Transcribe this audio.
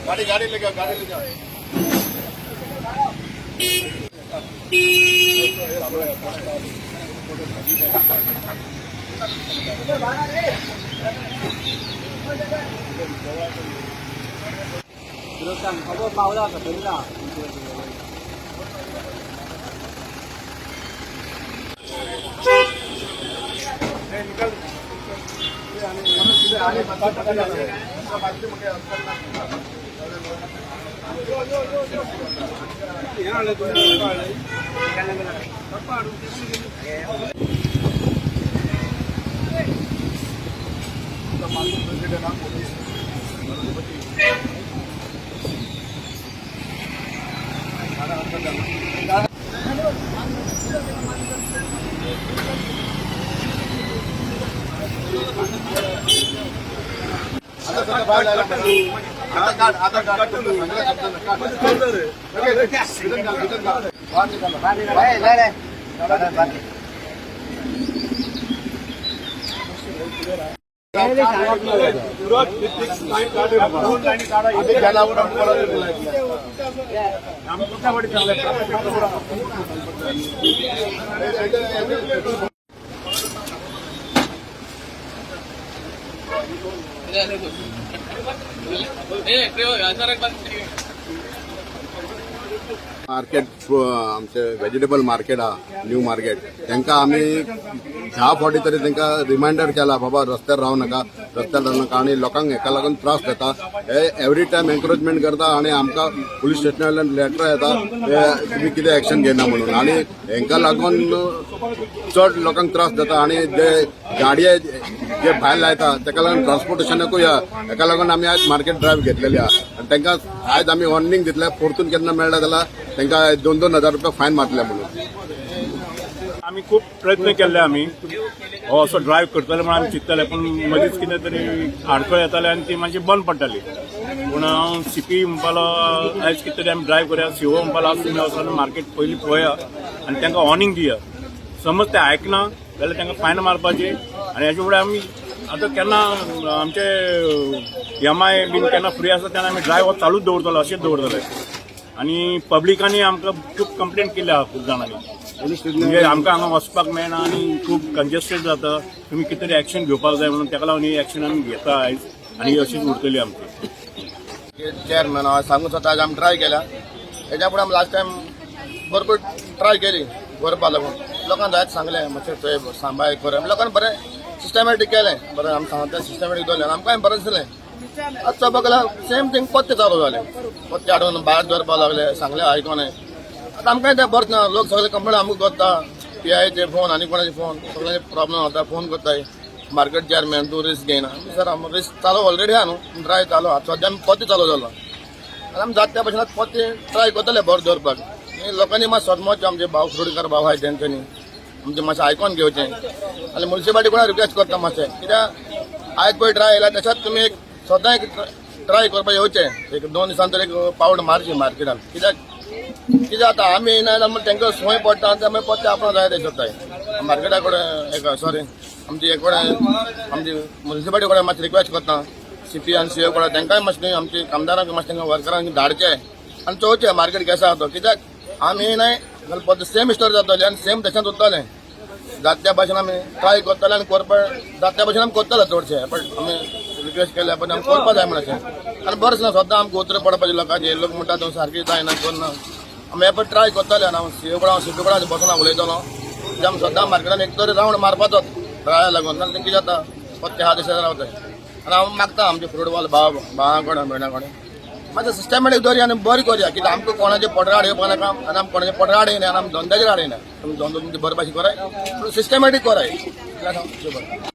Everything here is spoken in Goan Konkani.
गाड़ी गाड़ी लेके आओ, गाड़ी लेके आओ। खबर पावला खबर ना. आता सगळं बाहेर जायला पाहिजे. आधार कार्ड, आधार कार्ड, सगळं शब्द काढ. रिटर्न घाल, रिटर्न घाल. बाहेर निघाला. आम्ही गेला उडून. मार्केट, आमचे व्हेजिटेबल मार्केट आहा, न्यू मार्केट, तांकां आमी 10 फावटी तरी तांकां रिमायंडर केला, बाबा रस्त्यार रावं नाका, रस्त्यार रावं नाका आनी लोकांक हेका लागून त्रास जाता. हे एवरी टायम एन्क्रोचमेंट करता आनी आमकां पुलीस स्टेशना वयल्यान लेटर येता, हे तुमी कितें एक्शन घेयना म्हणून. आनी हेंकां लागून चड लोकांक त्रास जाता आनी जे गाडये जे भायर लायता ताका लागून ट्रान्सपोर्टेशनाकूय हेका लागून आमी आयज मार्केट ड्रायव्ह घेतलेली आहा. आनी तांकां आयज आमी वॉर्निंग दितले, परतून केन्ना मेळ्ळा जाल्यार तांकां 2-2 हजार रुपया फायन मारतले म्हणून. आमी खूब प्रयत्न केल्ले. आमी हो असो ड्रायव्ह करतले म्हणून आमी चिंतताले, पूण मदींच कितें तरी आडखळ येताले आनी ती मातशी बंद पडटाली. पूण हांव सीपी म्हणपालो, आयज कितें तरी आमी ड्रायव्ह करुया. सीओ म्हणपालो, आज तुमी वचोन मार्केट पयलीं पळया आनी तांकां वॉर्निंग दिया. समज ते आयकना जाल्यार तांकां फायन मारपाची. आनी हेच्या फुडें आमी आतां केन्ना आमचे एमआय बीन केन्ना फ्री आसा तेन्ना आमी ड्रायव्ह हो चालूच दवरतले, अशेंच दवरतले. आनी पब्लिकांनी आमकां खूब कंप्लेन केल्या आहा खूब जाणांनी, म्हणजे आमकां हांगा वचपाक मेळना आनी खूब कंजेस्टेड जाता, तुमी कितें तरी एक्शन घेवपाक जाय म्हणून. ताका लागून ही एक्शन आमी घेता आयज आनी ही अशीच उरतली आमची. चेअरमॅन हांव सांगू सोदता, आज आमी ट्राय केल्या. हेच्या फुडें आमी लास्ट टायम भरपूर ट्राय केली व्हरपा लागून. लोकांक जायत सांगलें, मातशें थंय सांबाळ कर. लोकांनी बरें सिस्टमॅटीक केलें, बरें आमी सांगता सिस्टमॅटीक दवरलें आनी आमकांय बरें दिसलें. आतां चोवपाक गेल्यार सेम थींग पत्ते चालू जाले. पत्ते हाडून भायर दवरपाक लागले. सांगलें आयकोन. आतां आमकांय तें बरें ना. लोक सगळे कंप्लेन आमकां करता, पीआयचे फोन आनी कोणाचे फोन, सगळ्यांचे प्रॉब्लेम जाता. फोन करताय, मार्केट चेअरमॅन तूं रिस्क घेयना. सर, आम रिस्क चालू ऑलरेडी आहा न्हू, ड्राय चालू आहा. सद्या आमी पत्ते चालू जालो आनी आमी जाता त्या भशेन पत्ते ट्राय करतले बरें दवरपाक. आनी लोकांनी मात सोदमोचे, आमचे भाव फ्रुटकार भाव आहाय तेंच्यांनी आमचे मातशें आयकोन घेवचें. आनी मुन्सिपालिटी कोणा रिक्वेस्ट करता मातशें, कित्याक आयज पळय ड्राय येयला, तशेंच तुमी एक सदां एक ट्राय करपाक येवचें. एक 2 दिसान तर एक पावट मारची मार्केटान. कित्याक कितें जाता, आमी येयना जाल्यार तांकां संवय पडटा आनी ते मागीर पत्ते आपणाक जाय ते सोदताय. मार्केटा कडेन एक, सॉरी, आमची एक कडेन, आमची मुन्सिपालिटी कडेन मातशी रिक्वेस्ट करता, सीपी आनी सीओ कडेन, तांकांय मातशें आमची कामदारांक मातशें तांकां वर्करांक धाडचे आनी चोवचें मार्केट केसो आहा तो. कित्याक आमी येयनाय जाल्यार परत सेम स्टोरी जातली आनी सेम तशेंच उरतलें. जाता त्या भाशेन आमी ट्राय करतले आनी करपा जाता त्या भाशेन आमी करतले चडशे. पण आमी रिक्वेस्ट केल्या, पण आमी करपा जाय म्हणून अशें. आनी बरें ना, सद्दां आमकां उतरां पडपाचें लोकांचे. लोक म्हणटा तूं सारकी जायना, करना. आमी हे पण ट्राय करतले आनी हांव सीओ कडेन, हांव सीपी कडेन बसून हांव उलयतलो की आमी सद्दां मार्केटान एक तरी रावंड मारपाचोच ड्राया लागून. नाल्यार तें कितें जाता, पत्ते आहा तशें रावताय. आनी हांव मागता आमचे फ्रूट भाव भावा कडेन, भयणा कडेन, मातशें सिस्टमॅटीक दवरया आनी बरें करया. कित्याक आमकां कोणाचे पोटराड आड येवपा नाका आनी आमी कोणाचे पोटराड येयना आनी आमी धंद्याचेर आड येयना. तुमी धंदो तुमचे बरे भाशेन कराय, पूण सिस्टमॅटीक कराय.